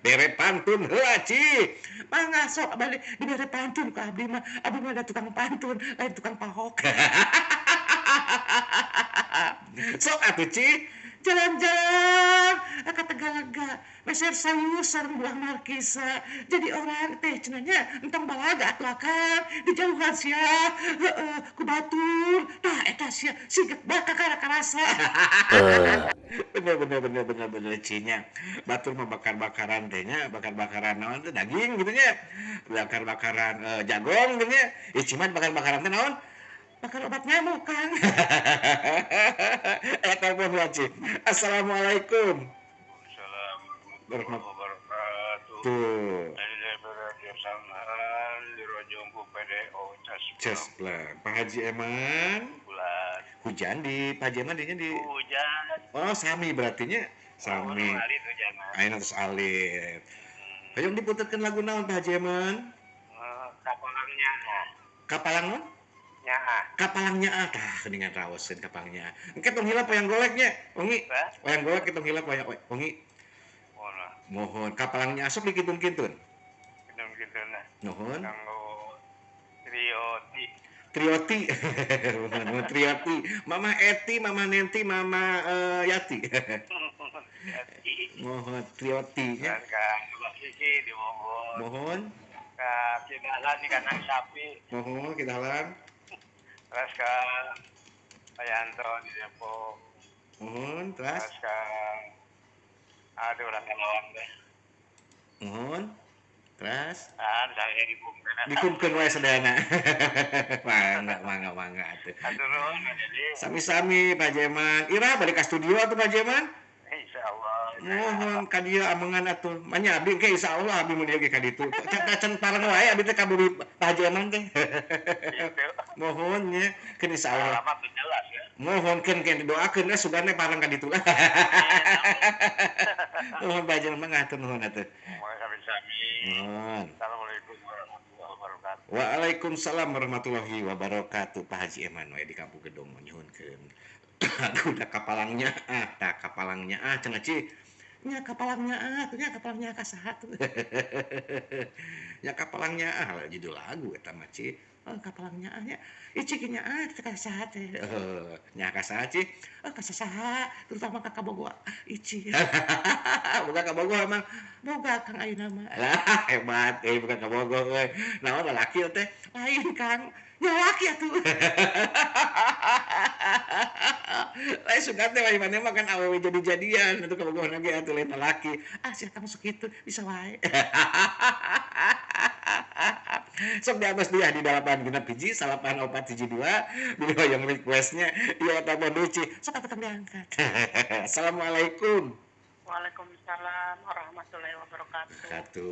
Bere pantun heula Ci. Mangga sok balik dibere pantun ku abdi mah. Abdi mah da tukang pantun, lain tukang pahok. Sok atuh Ci. Jalan-jalan ka Tegalega, meser sayur sareng buah markisa. Jadi orang teh cenah nya entong balaga atuh akang, dijauhan sia heueuh ku batur. Tah eta sia sigek bakal karasa. Bener bener bener bener bener Ci nya. Batur mah bakar-bakaran teh nya, bakar-bakaran naon teh daging gitu nya. Bakar-bakaran jagong gitu nya. Ih cuman bakar-bakaran teh naon? Bakar obat nyamuk Kang. Telepon ya Ci. Assalamualaikum. Waalaikumsalam warahmatullahi wabarakatuh. Dari Radio Samhan di Rojongku PDO Cespleng. Pak Haji Eman. Bulan. Hujan di Pak Haji Eman dinya di. Hujan. Oh, sami berartinya. Sami. Oh, alit hujan. Ayeuna terus alit. Hoyong diputerkeun lagu naon Pak Haji Eman? Kapalangnya. Kapalang naon? Nyaah. Kapalangnya ah, tah geuningan raoseun kapalangnya. Engke tong hilap wayang goleknya, Ongi. Wayang golek tong hilap wayang Ongi. Mohon kapalangnya asup dikintun-kintun. Kintun-kintun. Nuhun. Kanggo Trioti. Trioti. Mohon Trioti. Mama Eti, Mama Nenti, Mama Yati. Mohon Trioti nya. Ka Abah Kiki di Bogor. Mohon. Ka Kidahlan di kandang sapi. Mohon Kidahlan. Terus ke Pak Yanto di Depok. Mohon, terus. Terus ke aduh orang Lawang deh. Mohon. Terus. Ah, saya dikumkeun. Dikumkeun wae sadayana. Mangga, mangga, mangga atuh. Atur nuhun jadi. Sami-sami Pak Jeman. Ira balik ka studio atuh Pak Jeman. Insyaallah. Mohon ka dieu amengan atuh. Manya abdi engke insyaallah abdi mun dieu ge ka ditu. Can pareng wae abdi teh ka bumi Pak Jeman teh. Mohon nya keun insyaallah. Alamat jelas ya. Mohon keun keun didoakeun eh sugane pareng ka ditu lah. Mohon Pak Jeman ngatur nuhun atuh. Sami-sami. Mohon. Assalamualaikum warahmatullahi wabarakatuh. Waalaikumsalam warahmatullahi wabarakatuh. Pak Haji Eman we di Kampung Gedong nyuhunkeun. Aku udah kapalangnya ah, tah kapalangnya ah cenah Ci. Nya kapalangnya ah, tuh nya kapalangnya ka saha tuh. Nya kapalangnya ah judul lagu eta mah Ci. Oh kapalangnya ah nya. Ih Ci nya ah teh ka saha teh. Nya ka saha Ci? Oh ka saha, terutama ka kabogoh Ici. Boga kabogoh emang. Boga Kang ayeuna mah. Lah hebat euy boga kabogoh euy. Naon lalaki teh? Lain Kang. Nya laki atuh. Lain sugan teh wae maneh mah kan awewe jadi-jadian atuh kabogohna ge atuh lain lalaki. Ah sia kamu sok kitu bisa wae. Sok diatos dia di 8 genep 1 9 4 1 2 beli hoyong requestnya ieu eta Bonucci sok atuh diangkat. Assalamualaikum. Waalaikumsalam warahmatullahi wabarakatuh. Satu.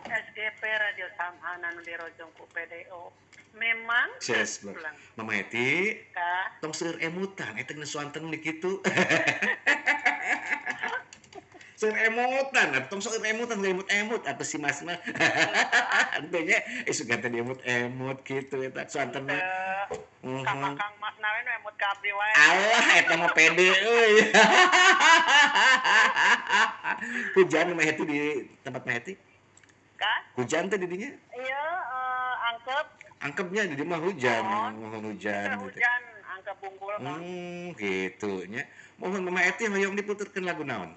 SGP Radio Samhan anu di Rojongku PDO. Memang Ces, Mama Eti, tong seueur emutan eta geus suanten di kitu. Seueur emutan, tong seueur emutan emut-emut atuh si Mas mah. Henteu nya sugan teh diemut-emut kitu eta suanten mah. Kang Kang Mas nawe nu emut ka abdi wae. Alah eta mah pede euy. Hujan Mama Eti di tempat Mama Eti? Ka? Hujan teh di dinya? Iya, angkep. Angkepnya di mah hujan, mohon hujan gitu. Hujan, angkep unggul Kang. Gitu nya. Mohon Mama Eti hoyong diputerkeun lagu naon?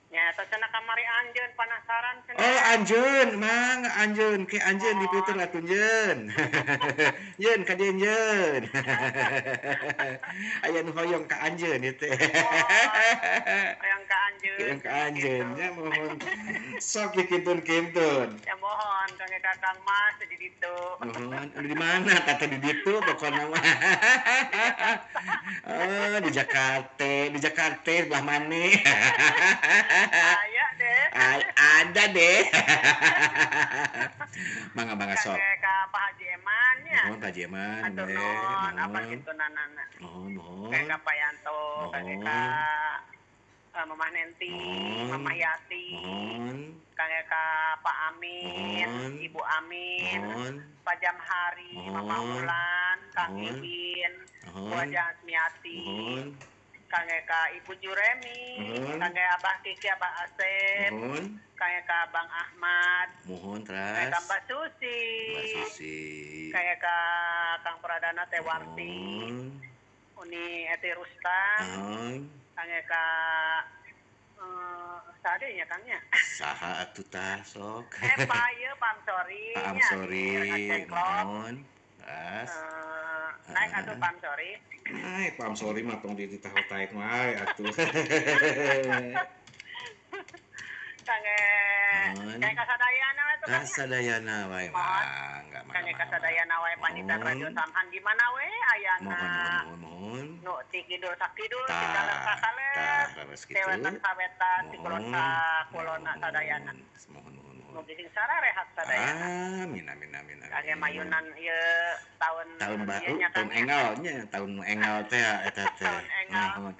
Nya eta cenah kamari anjeun penasaran cenah. Oh, anjeun, mang anjeun, ke anjeun diputer atuh anjeun. Nyeun ka dieu nyeun. Aya nu hoyong ka anjeun ieu teh. Hoyong ka anjeun. Hoyong ka anjeun nya mohon. Sok dikintun-kintun. Ya mohon kangge ka Kang Mas di ditu. Mohon, di mana tata di ditu pokona mah. Oh, di Jakarta, di Jakarta belah mana? Aya deh. Ada deh. Mangga sok. Kangge ka Pak Haji Eman nya. Nuhun Pak Haji Eman. Atur nuhun apa kitu nanana. Nuhun nuhun. Kangge ka Pak Yanto, kangge ka Mamah Nenti, Mamah Yati. Kangge ka Pak Amin, Ibu Amin, Pak Jamhari, Mama Wulan, Kang Iwin, Bu Haji Asmiati. Kangge ka Ibu Juremi, kangge Abah Kiki, Abah Asep, kangge ka Bang Ahmad, mohon teras, kangge ka Mbak Susi, kangge ka Kang Pradana Tewarti, Uni Eti Rustam, kangge ka sadenya Kangnya. Saha atuh tah sok. Pak ieu Pamsori. Pamsori, mohon. Teras. Naik atuh Pamsori. Naik Pamsori mah tong dititah taek wae atuh. Kangge kangge kasadayana we tuh. Kasadayana wae mangga. Kangge kasadayana wae panitan Radio Samhan di mana we ayana. Mohon. Nu ti kidul sakidul ti kaler sakaler. Wetan sawetan ti kulon sakulona sadayana. Mohon. Mugi sing sararehat sadayana. Amin amin amin amin. Kangge mayunan ieu tahun baru, tahun engal nya, tahun engal teh eta teh.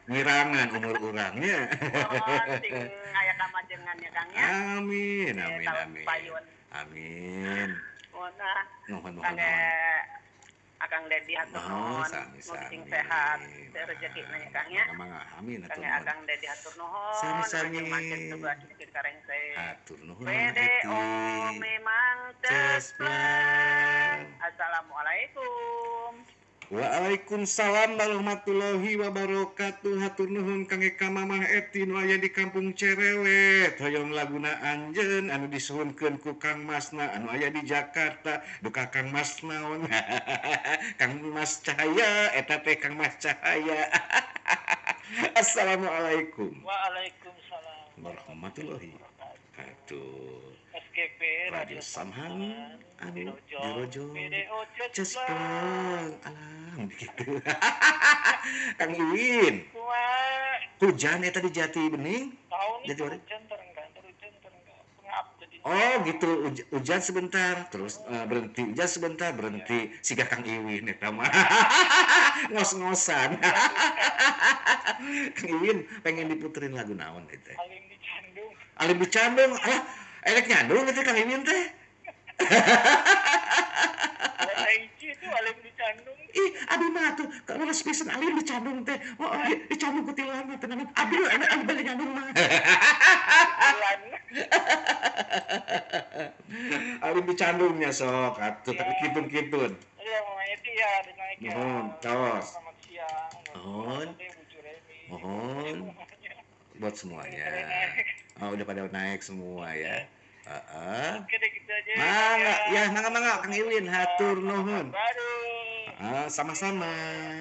Ngirangan umur urang nya. Mohon sing aya kamajengan nya Kang nya. Amin amin amin. Amin. Nuhun. Kangge Akang Dedi hatur nuhun. Mugi sing sehat, rezekina nya Kang nya. Mangga amin hatur nuhun. Kangge Akang Dedi hatur nuhun. Sami-sami. Hatur nuhun. PDO memang cespleng. Assalamualaikum. Waalaikumsalam warahmatullahi wabarakatuh. Hatur nuhun kangge ka Mamah Eti nu aya di Kampung Cerewet. Hoyong laguna anjeun anu disuhunkeun ku Kang Masna anu aya di Jakarta. Duka Kang Mas naon? Kang Mas Cahaya eta teh Kang Mas Cahaya. Assalamualaikum. Waalaikumsalam warahmatullahi wabarakatuh. SGP Radio Samhan anu dirojong cespleng alam gitu. Kang Iwin hujan eta di Jati Bening. Tahun ini hujan terenggan pengap jadi. Oh gitu, hujan sebentar terus berhenti, hujan sebentar berhenti. Siga Kang Iwin eta mah ngos-ngosan. Kang Iwin pengen diputerin lagu naon eta? Alim Dicandung. Alim Dicandung. Alah, elek nyandung itu Kang Iwin teh. Itu alim dicandung. Ih, abi mah tuh kalau leres pisan alim dicandung teh. Oh, dicandung ku tilan mah tenang. Abi enak abi balik nyandung mah. Alim dicandungnya sok atuh tapi kintun-kintun. Iya, Mama Eti ya naik ya. Mohon, tos. Selamat siang. Mohon. Mohon. Buat semuanya. Oh, udah pada naik semua ya. Oke deh, gitu aja. Mangga, ya mangga Kang Iwin hatur nuhun. Sama-sama.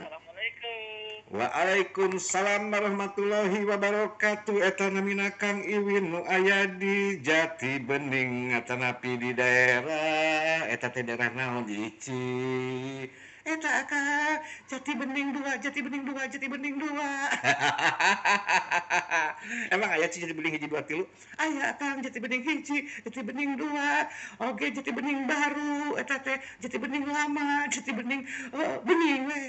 Assalamualaikum. Waalaikumsalam warahmatullahi wabarakatuh. Eta namina Kang Iwin nu aya di Jati Bening atanapi di daerah eta teh daerah naon Ici. Eta akang Jati Bening 2, Jati Bening 2, Jati Bening 2. Emang aya Jati Bening 1 2 3? Aya akang Jati Bening 1, Jati Bening 2. Oke, Jati Bening baru eta teh Jati Bening lama, Jati Bening bening we.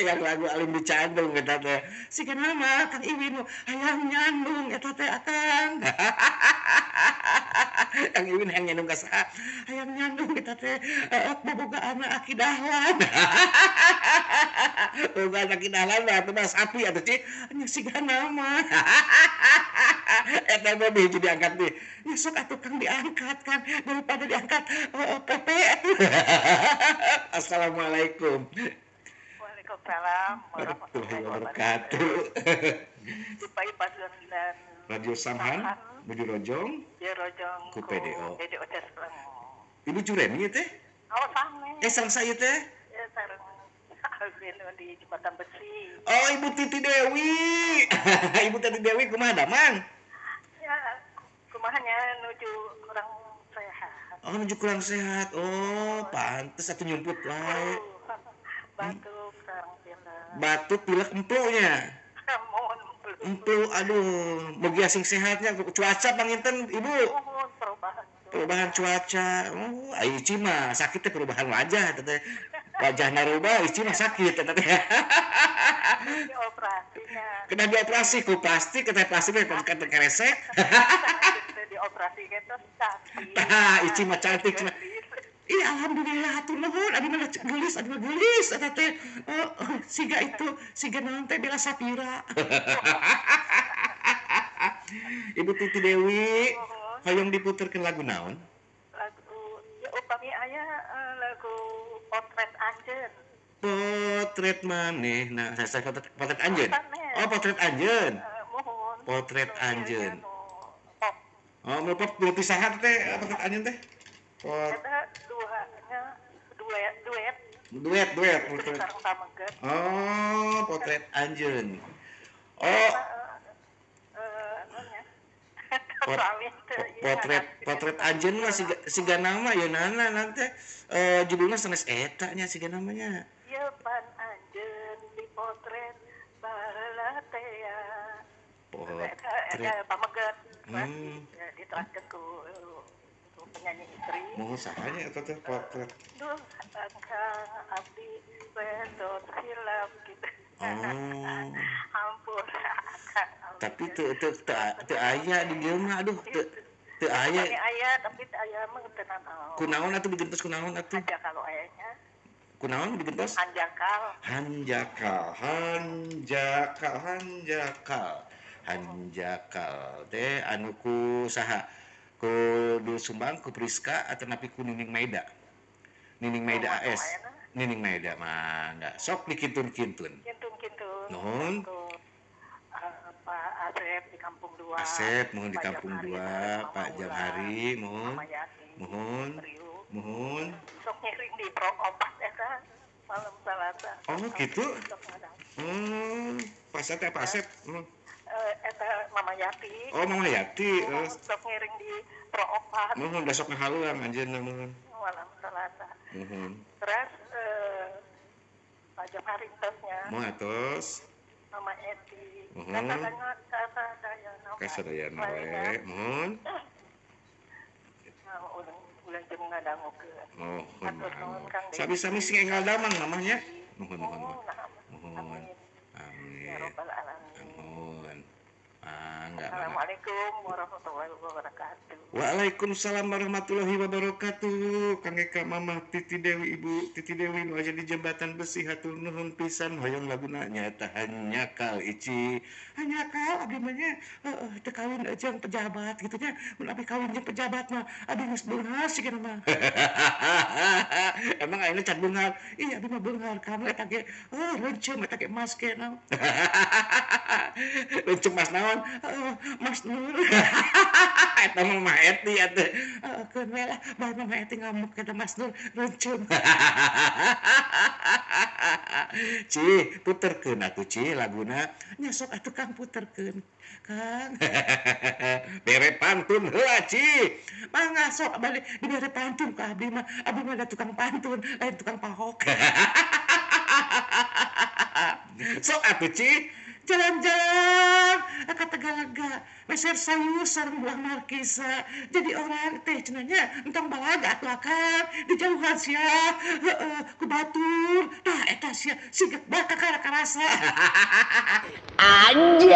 Yang lagu alim dicandung eta teh. Sigana mah Kang Iwin hayang nyandung eta teh akang. Kang Iwin hayang nyandung ka saha? Hayang nyandung eta teh boboga anak Aki Dahlan. Boboga anak Aki Dahlan mah atuh mah sapi atuh Ci. Nya sigana mah. Eta mah hiji diangkat deui. Nya sok atuh Kang diangkat kan daripada diangkat PP atuh. Assalamualaikum. Waalaikumsalam warahmatullahi wabarakatuh. Radio Samhan Budi Rojong Dirojong ku PDO. PDO Cespleng. Ibu Juremi teh? Oh, sami. Sareng saya teh? Ya, sareng Alvin di Jembatan Besi. Oh, Ibu Titi Dewi. Ibu Titi Dewi kumaha damang? Ya, kumaha nya nuju kurang sehat. Oh, nuju kurang sehat. Oh, pantes atuh nyumput wae. Batuk sareng pilek. Batuk pilek empuknya. Mohon empuk. Emplu, aduh, mugi sing sehatnya cuaca panginten Ibu. Perubahan cuaca. Oh, ai Ici mah sakit teh perubahan wajah teh. Wajah narubah Ici mah sakit teh. Dioperasinya. Kena dioperasi ku plastik, kena plastik teh keresek. Dioperasi gitu cantik. Tah, Ici mah cantik cenah. Iya, alhamdulillah hatur nuhun, abi mah geulis, abi mah geulis eta teh. Siga itu, siga naon teh Bella Sapira. Ibu Titi Dewi, hoyong diputerkeun lagu naon? Lagu ya upami aya lagu Potret Anjeun. Potret maneh. Nah, saya potret anjeun. Oh, potret anjeun. Muhun. Potret anjeun. Oh, mau pop dua pisahan teh potret anjeun teh. Duet. Duet potret. Oh, potret anjeun. Oh. Potret anjeun mah siga nama ya nana nanti judulna sanes eta nya siga namanya. Ieu pan anjeun di potret baheula teh ya. Potret pameget. Diterangkeun ku penyanyi istri. Mau sahanya eta teh potret. Duh, Kang abdi wedot hilap gitu. Oh. Ampun. Tapi teu aya di dieu mah aduh teu aya. Aya tapi teu aya mah teu nanaon. Kunaon atuh digentos kunaon atuh? Hanjakal ayanya. Kunaon digentos? Hanjakal. Hanjakal, hanjakal, hanjakal. Hanjakal teh anu ku saha? Ku Dul Sumbang, ku Priska atau napi ku Nining Maida. Nining Maida AS. Nining Maida mangga. Sok dikintun-kintun. Kintun-kintun. Nuhun. Pak Asep di Kampung Dua. Asep mohon di Kampung Dua, Pak Jamhari mohon. Mohon. Mohon. Sok ngiring di Pro Opat eta malam Selasa. Oh, gitu. Pas teh Pak Asep. Eta Mama Yati. Oh, Mama Yati. Sok ngiring di Pro Opat. Mohon besok ngahaluang anjeunna mohon. Malam Selasa. Mohon. Terus Pak Jamhari tosnya. Mohon atos. Mama Eti. Mohon. Kasadayana we. Mohon. Ulang jeung ngadangukeun. Mohon. Sami-sami sing enggal damang namanya. Mohon mohon. Mohon. Amin. Ya rabbal alamin. Mohon. Enggak, Assalamualaikum warahmatullahi wabarakatuh. Waalaikumsalam warahmatullahi wabarakatuh. Kang Eka Mama Titi Dewi, Ibu Titi Dewi nu aya di jembatan besi hatur nuhun pisan hoyong laguna nyaeta Hanjakal Ici. Hanjakal abdi mah nya heeh teu kawin jeung pejabat kitu nya. Mun abdi kawin jeung pejabat mah abdi geus beunghar sigana mah. Emang ayeuna can beunghar? Ih abdi mah beunghar kamu eta ge heuh leunceuh eta ge emas ge naon. Leunceuh mas naon? Mas Nur. Eta mah Eti atuh. Keun we lah bae Mama Eti ngamuk ka Mas Nur rencem. Ci, puterkeun atuh Ci laguna. Nya sok atuh Kang puterkeun. Kang. Bere pantun heula Ci. Mangga sok balik dibere pantun ka abdi mah. Abdi mah da tukang pantun, lain tukang pahok. Sok atuh Ci. Jalan-jalan ke Tegalaga, meser sayur sareng buah markisa. Jadi orang teh cenanya entong balaga atuh akang dijauhan sia heeh ku batur. Tah eta sia siga bakal karasa. Anjay.